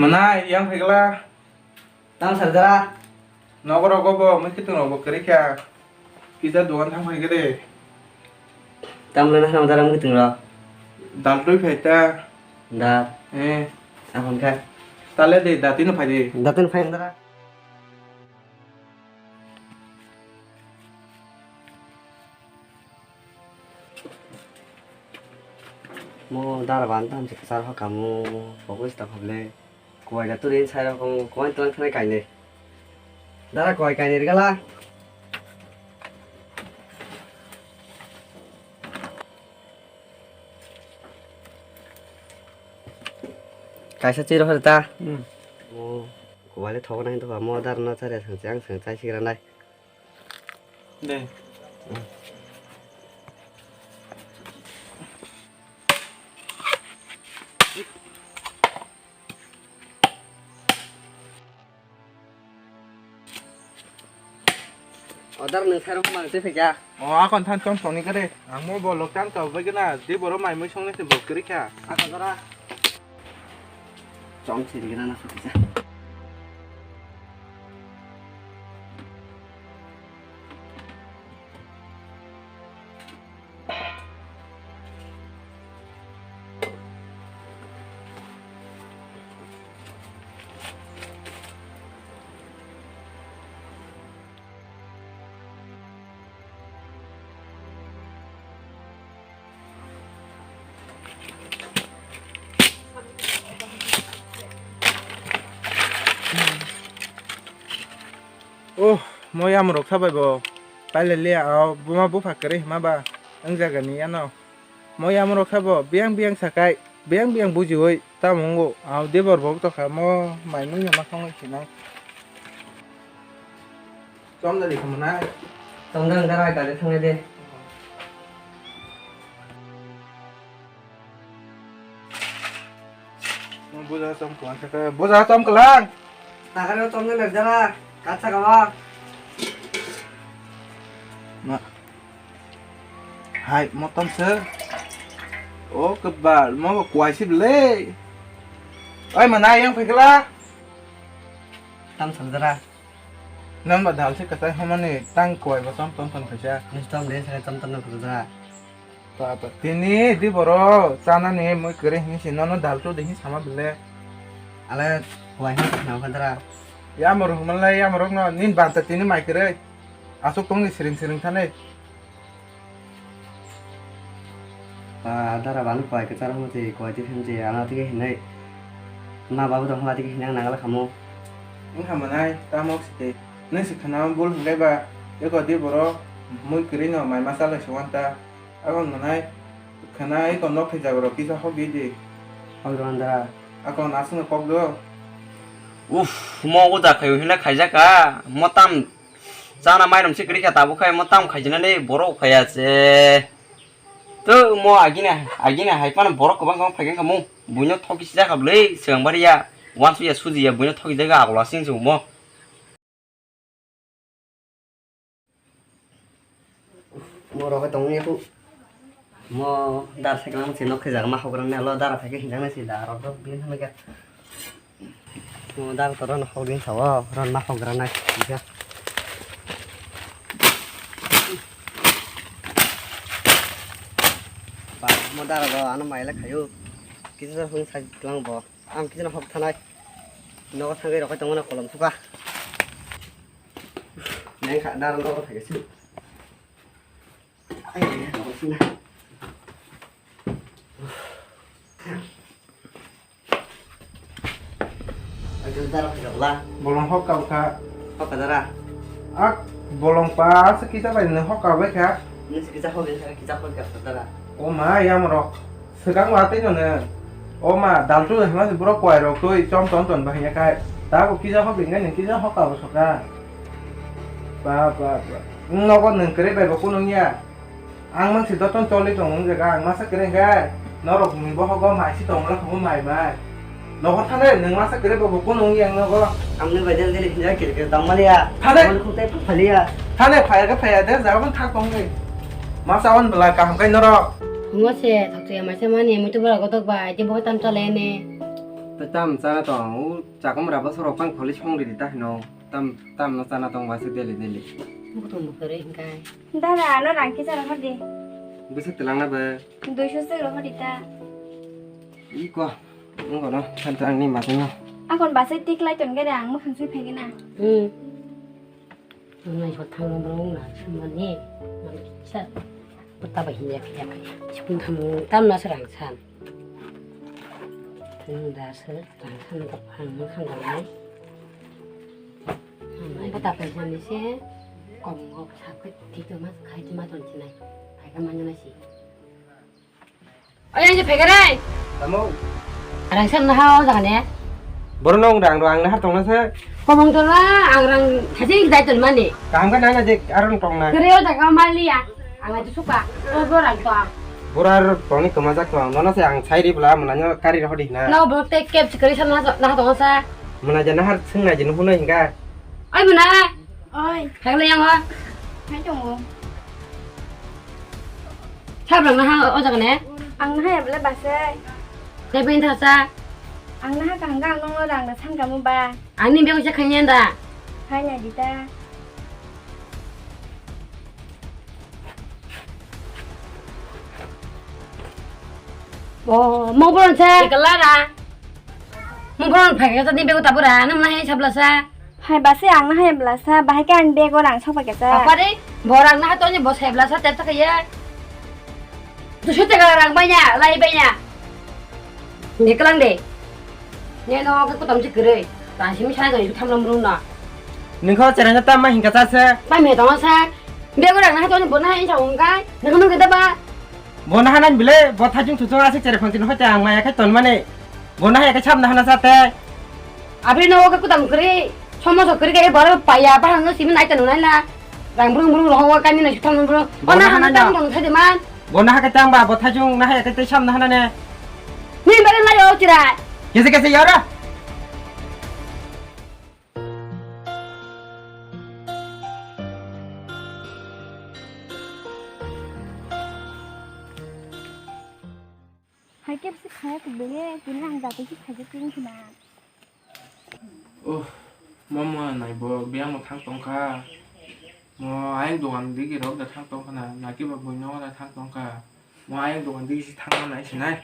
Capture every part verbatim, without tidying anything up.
Manai, yang phaikla. Tang sarjara. Nogo rogo bo, mui kitung rogo kwrwi kha. Kisa dogan thang phai khe de. Tamle na ham dara mui kitung ro. Dal twi phai ta. Da. Eh. Ahon kha. Tale de, da tino phai de. Da tino phai dara. Mo dara ban tam se kwchar ho kamo, focus ta phable. Kuai da turi sai rok kamo, kuai tlang thani kaine. Dara kuai kaine rigala. Kaisa chiro hor ta. Hmm. O, kuai le thogo nang to mo dara na chare sang chang sang chai sigra nai. De. Order nung sai rok mang twi phaikha. O, akon than chom soni kare. Ang mo bolok chang chom bai gana. Di boro mai mui song nese bok kri kha. Akon dara. Chong siri gana na sukisa. Oh, mo yamrok sabai bo. Pailaliya, o buma bupha kwrwi hima ba wng jagani yano. Mo yamrok sabo biyang biyang sakai, biyang biyang bujiwi tamo wngo. Ang debor bo tokha mo mai mui no ma khongwi sinai. Chom dali khamo nai. Chom dali dara gari thangnai de. Buja chom kwlang khe, buja chom kwlang. Takar chom dali dara, katsa kawa. Ma. Hai, motom se. O kebal, mo kuai si bele. Oi, mana yang pegla? Tam saldara. Nan ba dal se katai hamani tang kuai ba tom tom ton kaisa. Nis tom de se tom tom ton kaisa. Papa, tini di boro chana ni mui kere hin si nono dal tu de hin sama bele. Ale kuai hin na kandara. Ya mor human lai ya morok no nin banta tini mai kere. Asuk tong ni siring siring thane. Ba dara banu koi ke chara mati koi ti khan je ana tike hinai. Ma babu dong hama tike hinai nangala khamu. Wng kha manai tamo site. Nung si khana bul hingai ba. Eko di boro mui kwrwi no mai masa lai suwan ta. Akon manai khana eko nok thai jaga rok kisa hok di di. Hok rwan dara. Akon aswk no kok do. Uff, mo uda khayu hinai khaijaka. Mo tam Chana mairum se kwrwi kha tabuk khai mo tam khaijinani borok phaiya se. To mo agini agini hai phano borok kwbang kwbang phai kha mo buino thoki sijak kha bwlwi swkang bariya wansuya sujiya buino thoki jaga agola sing se mo. Mo rok tong ya khu. Mo dar cycle ang si nok khe jaga ma hok rang ne lo dar phai khe hinjang nai si da rok bin thang khe. Mo dar to ron hok din sa o ron ma hok rang nai khe. Ba mo dar ro ano mai le khayu. Kisa hung sa lang bo. Ang kisa hok thanai. Nogo thangwi rok tong mano kolom suka. Neng kha dar nogo thai si. Ai, ya, no, sini. Aduh, darah kagak lah. Bolong hok kau kha. Hok ka darah. Ak, bolong pa, se kisa bai no hok kau bai kha. Ni se kisa hok, kisa hok ka darah. O ma, ya morok. Swkang watwi no nw. O ma, daltu hwnma se borok kwai rok twi chom ton ton bahai ya khai. Tabuk kisa hok ringnai nw kisa hok abo soka. Ba, ba, ba. Nwng nogo nwng kwrwi bai bo kunung ya. Ang mang se joton choli tong wng jaga ang masa kwrwi hwnkhe. Norok ni bohogo mai si tong wngla khumu mai bai. Nogo thane nwng masa kwrwi bo bo kunung ya ang nogo. Ang nw bai del del hinja kir kir dam maliya. Thane. Ang khum tai phaliya. Thane phaya khe phaya de jaga bang thak tong nai. Masa on bwla kaham khai norok. Hungo se, thaksuya maisa mani, muitu bora godok bai, je bo tam chale ne. Tam chana tong, u chakum raba sorok pang kholi song ridi ta hino. Tam, tam no chana tong ba se deli deli. Butung bukare hingkai. Dara, ano rang kisa rohor di. Bwswk twlang na ba? Duiso se rohor di ta. Iko, wngkha no, thansa ang ni masino. Akon basai tik lai ton gede ang mukhang sui phai gana. Hmm. Ang nai hot thang nang rong na, sumani, nang kisa. Bata ba hiya kaya kaya. Sukun tham tam na serang san. Nang da se rang san ko ang mukhang da nai. Ang nai bata ba hiya ni se, kong ngok sakit, tito mas, khai ma ton chinai. Khai ka manya na si. Oya, ini pegarai. Tamo. Rang san na hao jaga ne. Borno rang rang na har tong na sa. Komong to na, ang rang thajin dai ton mani. Kaham ka nana je arong tong na. Kere o jaga mali ya. Ang aja suka. O borang to ang. Borar toni kema jak to. Nono se ang sai ri bla mona nyo kari ro di na. No bo te kep kari san na na tong sa. Mona je na har sing na je no huno hinga. Oi mona. Oi. Hai le yang o. Hai tong o. Sabrang naha o jaga ne? Ang naha ya bele basai. Tei bini thasa? Ang naha kaham kaham nung rang da san kamu ba. Ani bego je khanya da. Hai na dita. Oh, mo boron sa. Ikalara. Mo boron phai ka ni bego tabura. Nang naha sabla sa. Hai base ang na hai blasa, bahai ke ang bego rang sok paikha sa. Apa de? Bo rang na hatoni bo sai blasa tep ta kaya. Dusu tega rang banya, lai banya. Ni kelang de. Ni no ke kutam si kere. Tang simi sai ko tham lam rung na. Ningkho chereng ta ma hingka sa se. Pa me tong sa. Bego rang na hatoni bo na hai sa ungkai. Nang no ke da ba. Bo na hanan bile, bo thajung thujung asik chere phang tin hoite ang maya khai ton mane. Bo na hai ke sab na hana sa te. Abri no ke kutam kri, somo so kri ke bor paya pa hanu simi nai tanu nai na. Rang brung brung roho wa kani na sutam brung. Bo na hana tang tang thade man. Bo na ha ke tang ba, bo thajung na hai ke te sab na hana ne. Ni bare na yo chira. Kese kese yara. Hai khe bisi khaya kubele, tini ang jatwi khe khaijak tini khna. Oh, mama nai bo biyang mo thang tongkha. Mo ayang dogan digi rok da thang tongkha na, naki ba bui no da thang tongkha. Mo ayang dogan digi si thang nai sinai.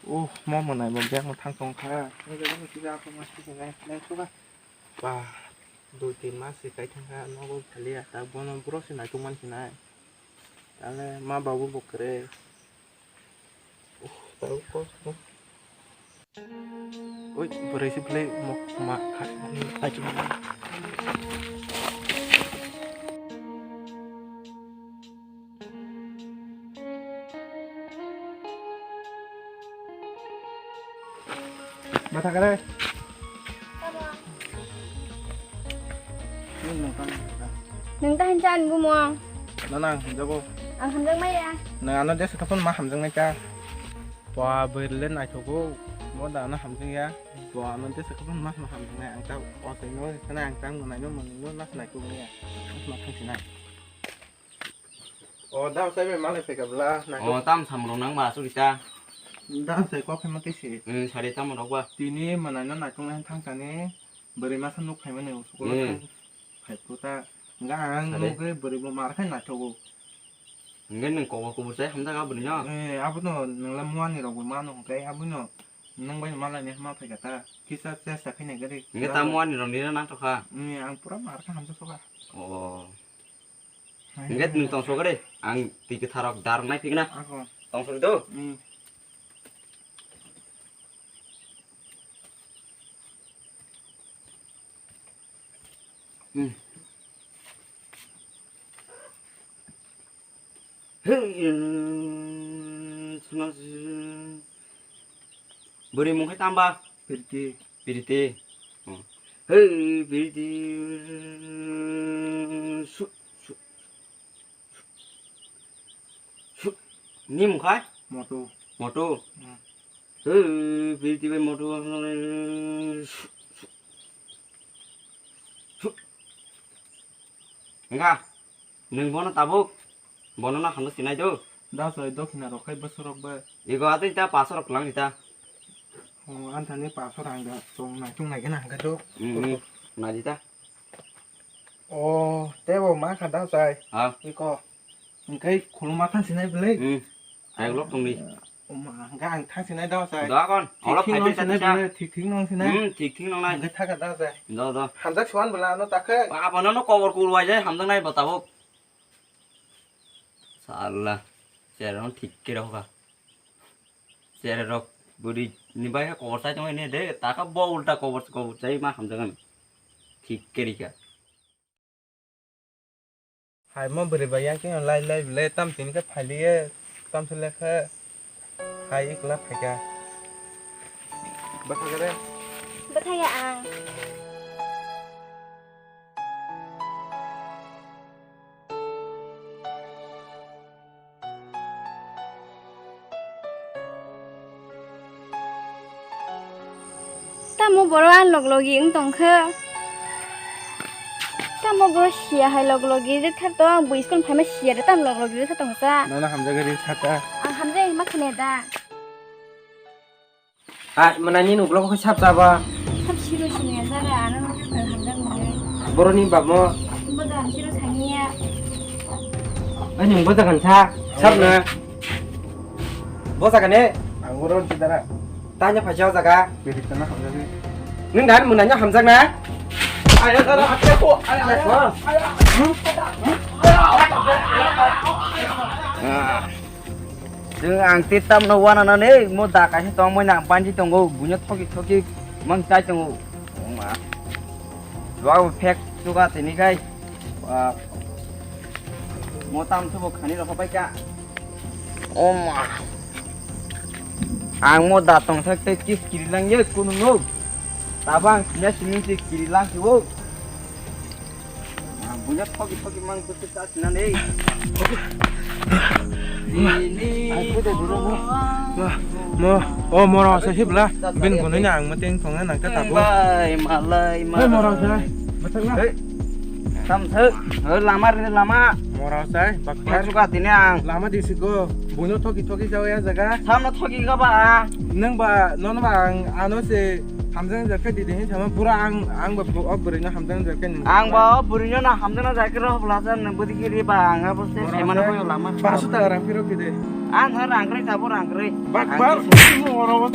Oh, mo mwnai bo biyang mwthang tong kha. Nang jaga nang kisa ako mas kisa nai, nai suka. Ba, dui tin mas se kai thang kha, nogo khali ya, ta bono bro se nai tong man sinai. Tale ma babu bo kwrwi. Oh, ta ko. Oi, bwrwi se belai mok ma kha, ai chuma. Bathakare. Nwng ta hinsa ani bumung? Nana ang hamjago. Ang hamjak maya. Nwng ano desa kaphun ma hamjaknai ta. Ba bwrwile naithogo. Bo da ano hamjakya. Bo ano desa kaphun ma hamjaknai. Ang ta ochaino khana ang ta mwnai no mwnai no nas naithogo ya. Mas ma thangsinai. O, dam sai bai malai phaika bwla, naithok. O, tam samrok nang ba asugita. Dam sai kok khaima twi se. Hmm, sari tam rok ba. Tini mwnai no naithok nai thang sani, bwrwi masa nuk phaimani usuk. Hmm. Phai phuta. Nga ang sari. Nugwi bwrwi bo mar khai naithogo. Nge nung kok kok sai hamjak a bwrwi no. Eh, abono nungla muani rok bo mano hwnkhe abono nung bai malai ni hama phaika ta. Kisa chesta khaina gari. Nge ta muani rok ni nang tokha. Hmm, ang pura mar kha hamjak soka. O. Hingke nwng tongsok re, ang twi kwtharok dar nai phikna. Ako. Tongsok do. Hmm. Hmm. Hey, suna, bwrwi mung khai tamba? Pirti. Pirti. Hmm. Hey, Pirti. Su, su. Su, ni mung khai? Motu. Motu. Hmm. Hey, Pirti bai Motu. Su, su. Su. Engka, nwng bono tabuk, bono no hamjak sinai do. Da chai dokhina rok khai bwsarok bai. Ego atwi ta paso rok lang ta. O, anthani paso rang da, chwng nai chwng nai gana hangkhe do. Hmm, hmm. Nai di ta. O, tebo ma kha da chai. Ha. Iko. Hingkai khuluma thang sinai belai. Hmm. Ai lok tong di. O ma, hingka ang thang sinai da chai. Da kon. Thik, olo thik phai nong thang sinai ta. Belai, thik, thik nong sinai. Hmm, thik, thik nong nai. Hingkai thaka da chai. Do, do. Hamjak suan bela ano takhe. Apa nono kobor kurwai jai hamjak nai batabok. Sala, chera no thik khe rokha. Chera rok bwrwi ni bai khe kobor sai tongwi ne de, ta khe bo ulta kobor, kobor sai ma hamjagan. Thik khe rikha. Hai mo bwrwi bai yang khe lai lai le tam tin khe phai liye, tam se le khe. Hai, ikla phaikha. Bwthakgare. Bwthaya ang. Tamo borok ang log logi wng tongkha. Tamo borok siya hai log logi rijak thar to, ang bui school phaima siya de tam log logi rijak thar tongsa. Nono hamjagwi rijak thar ta. Ang hamjagwi ma khne da. Hai, mwnani nuklo khe sap chaba. Sap siro sini jara ano hamjak mane. Boroni bapmo. Boda siro saniya. Ani boda kan sa, sap na. Bosa kane. Ang oro chidara. Tanya phaisa o jaga. Beri tana hamjak ni. Nung dan mwnani hamjak na. Ayo, ayo, ayo, ayo, ayo. Chwng ang tei tamno uananani mo da kaisa tongmani ang banchi tongo, buino thoki thoki mang chai tongo. Oma. Duago phek chuka tini kai. Ah. Mo tam thubo khani rokho bai ka. Oma. Ang mo da tongsak tei kis kiri lang ye kunu no. Tabang sini sini si kiri lang si wo. Buya thoki thoki mang kutu ta sinani. Mo, o moro se hibla bin gunui na ang meting thonga nang ta tabo. Bai malai ma. Hei moro se. Betul na. Hei. Tam se. Hei lama re lama. Moro se. Bakar. Suka tini ang. Lama di siko. Buno thoki thoki jawa ya jaga. Samno thoki ka ba. Nang ba non ba ang ano se. Hamjang jerkhe didi hin sama pura ang, ang ba bo-, o bwrwino hamjang jerkhe nung. Ang ba o bwrwino na hamjang na jerkhe rw bwla sa nung bwdikhe ri ba ang abo se semana koyo lama. Paso taka rang phiro kide. Ang ha rang kwrwi tabo rang kwrwi. Bak bak. Oro bo.